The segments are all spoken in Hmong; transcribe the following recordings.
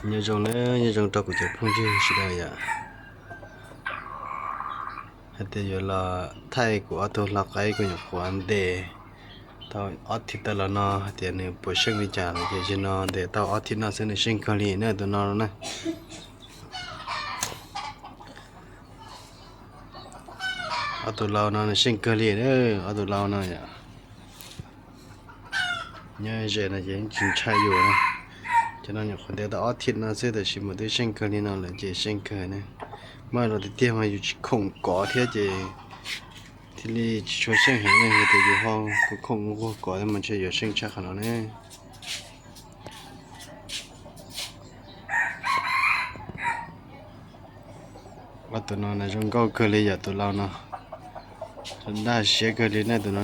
Nyob zoo na, nyob zoo rau kuv cov phooj ywg sawv daws yom. Hais tias yuav los thaij kuv ob tug lau qaib kuv nyuam qhuav ntes tau ob thib tawm los no hais tias nws puas seej li cas no ces zaum no ntes tau ob thib no xwb nws seej kawg li na tus no na. Ob tug lau no nws seej kawg li na, ob tug lau no yom. Nyob ze no ces tsis ntshai yus na. Cov no nyuam qhuav ntes tau ob thib no xwb tab sis mas twb seej kawg li no lawm ces seej kawg na. Muab los tiag tiag mas yus tsis khoom kov thiab ces thiaj li tsis tshua seej heev ne, yog tias yus ho khoom nquag kov thiab mas ntshe yuav seej tshaj qhov no ne. Ob tug no na zoo nkauj kawg li yom, tus lau no. Zoo daj siab kawg li ne tus no.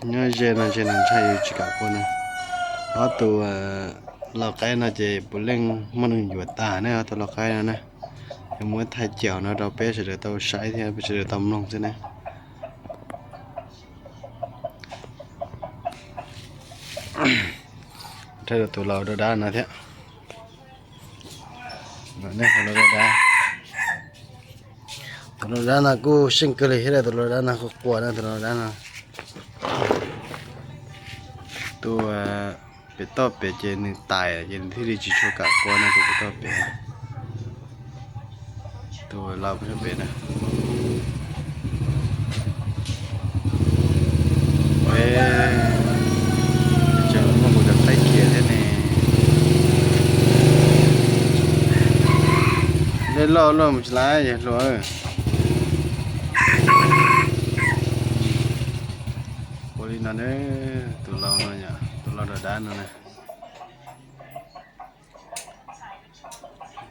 Nyob ze no ntshe nws ntshai yus tsis kam qua na. Ob tug lau qaib no ces puav leej muaj neeg yuav tas ne, ob tug lau qaib no na. Yuav muab thaij cawm no rau peb sawv daws tau saib thiab peb sawv daws tau mloog xwb ne. Rau tus lau dab dab no thiab. Tus lau dab, tus lau dab no kuj seej kawg li thiab, tus lau dab no kuj qua na, tus lau dab no. Tus pem toj pem ces nws tais ces nws thiaj li tsis tshua kam qua na, tus pem toj pem. Tus lau pem na. Peb tseem muaj kuv cov qaib khiav thiab ne. Dej loj luaj mus tsis laiv yawg hluas. Ua li no ne, tus lau no yom, tus lau dab dab no na.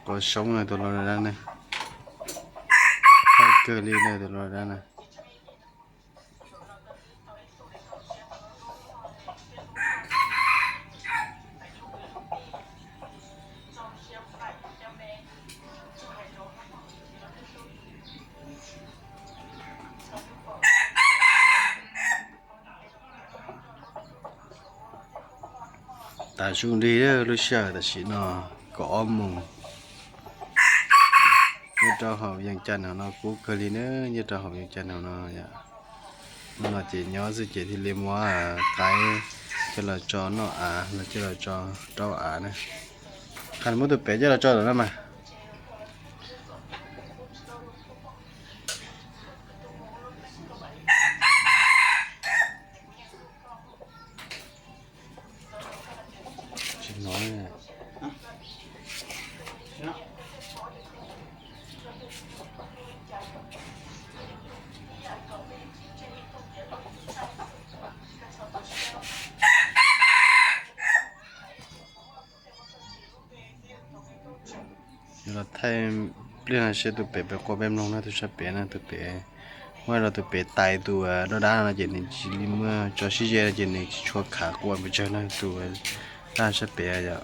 Quav soob na tus lau dab dab na. Thaij kawg li na tus lau dab dab na. Tas zoo li lub sij hawm tam sim no kaum ob moos. Nyob rau hauv yeej cas no no kub kawg li na, nyob rau hauv yeej cas no no yom. Hnub no ces nyob xwb ces thiaj li muab qaib coj los tso noj av los coj los tso rau av na. Qhov muab tus pem coj los tso lawm na mas. Yuav los thaij pliag no seb tus pem pem qua peb mloog na, tus sab pem na, tus pem, muab los tus pem tais tus dab dab no ces nws tsis li muaj tso sib ze no ces nws tsis tshua khav qua pes tsawg na, tus dab sab pem yom.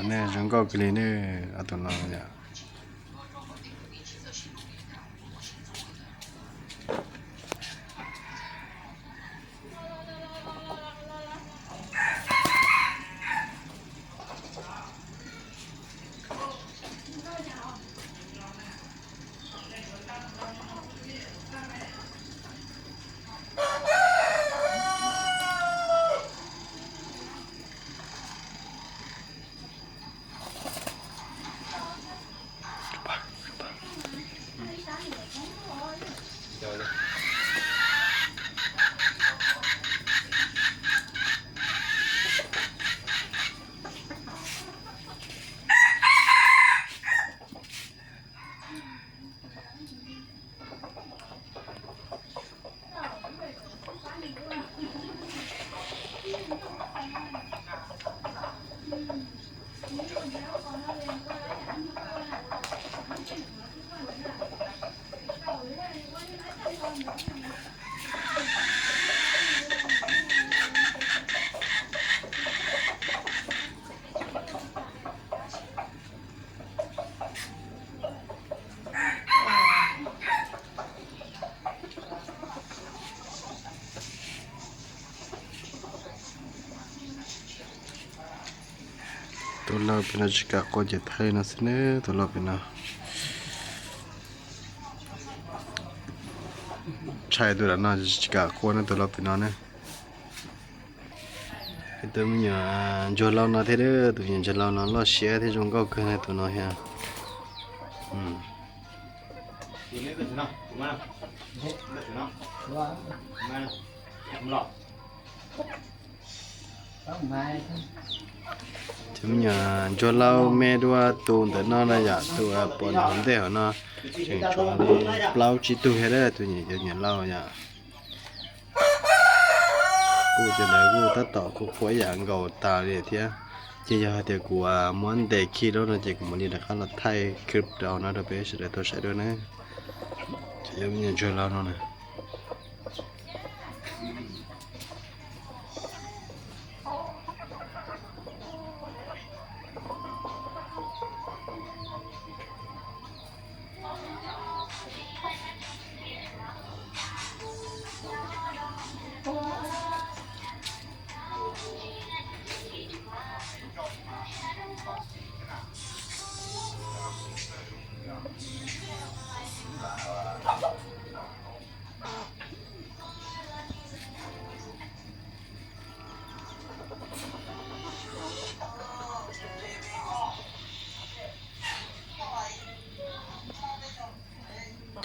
Nej zoo nkauj kawg li ne, ob tug no yom. Tus laug pem no tsis kam qua ces thaij li no xwb ne, tus laug pem no. Tshaj tus lam no tsis kam qua ne, tus laug pem no ne. Tus me nyuam ntsuag laus no thiab, tus me nyuam ntsuag laus no loj siab thiab zoo nkauj kawg ne, tus no thiab. Tus me nyuam ntsuag laus me dua tus ntawm no na yom, tus pom ntawm hauv ntej hauv no tseem tshuav li plaub tsib tug thiab, tus nyuam ntsuag laus yom. Kuj cov ntawd kuj tab tom kuj qua ib yam nkaus tas li thiab. Ces yog hais tias kuv muab ntes khi lawm no ces kuv mam li rov qab los thaij clip rau no rau peb sawv daws tau saib dua na. Cov me nyuam ntsuag laus no na.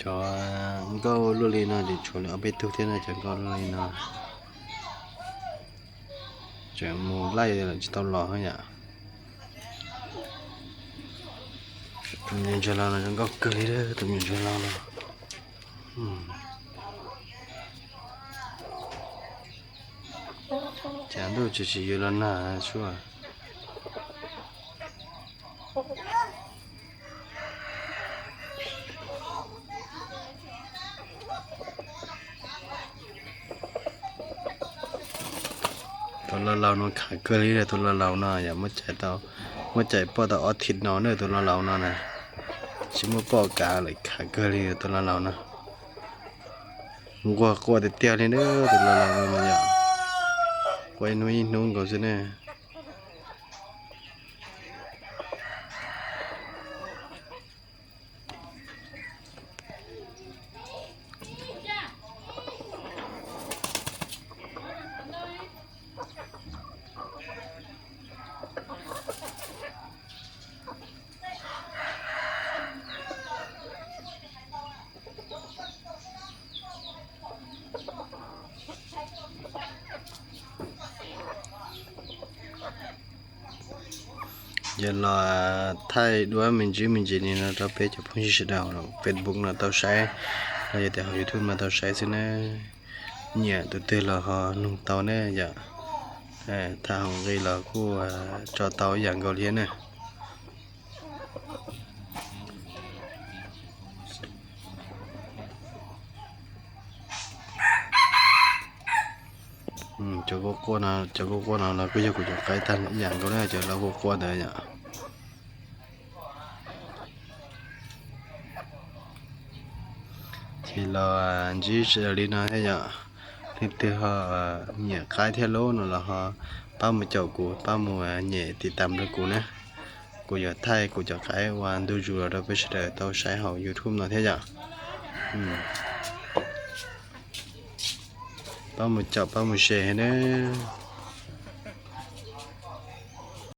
Cov nkauj luaj li no ces tshuav li ob peb tug thiab no, cov nkauj luaj li no. Tseem mus laij lawm tsis tau los yom. Tus me nyuam ntsuag laus no zoo nkauj kawg li, tus me nyuam ntsuag laus no. Cas ntuj tsis tsis yuav los nag suab. Tus laus laus no khav kawg li, tus laus laus no yog muab cais poj tau ob thib no na, tus laus laus no na. Tsis muaj poj kav lawm, khav kawg li tus laus laus no. Nquag quaj tiag tiag li na, tus laus laus no yog quaj ib hnub ib hnub nkaus xwb ne. Yog los thaij duab me ntsis me ntsis li no rau peb cov phooj ywg sawv daws Facebook no tau saib, los yog tias hauv YouTube no tau saib xwb na. Nyiam tus twg los ho nug tau ne yom. Tham hauv nqi los kuj tso tau ib yam nkaus li na. Cov quaj quaj no, cov quaj quaj no los kuj yog kuv cov qaib tag ib yam nkaus na, cov laus quaj quaj ntawd yom. Ces los ntsib sawv daws li no thiab yom. Leej twg ho nyiam qaib thiab lub no los ho pab mus caum kuv, pab mus nyem tiv tam rau kuv na. Kuv yuav thaij kuv cov qaib ua ntu zus los rau peb sawv daws tau saib hauv YouTube no thiab yom. Pab mus caum pab mus share thiab nawb.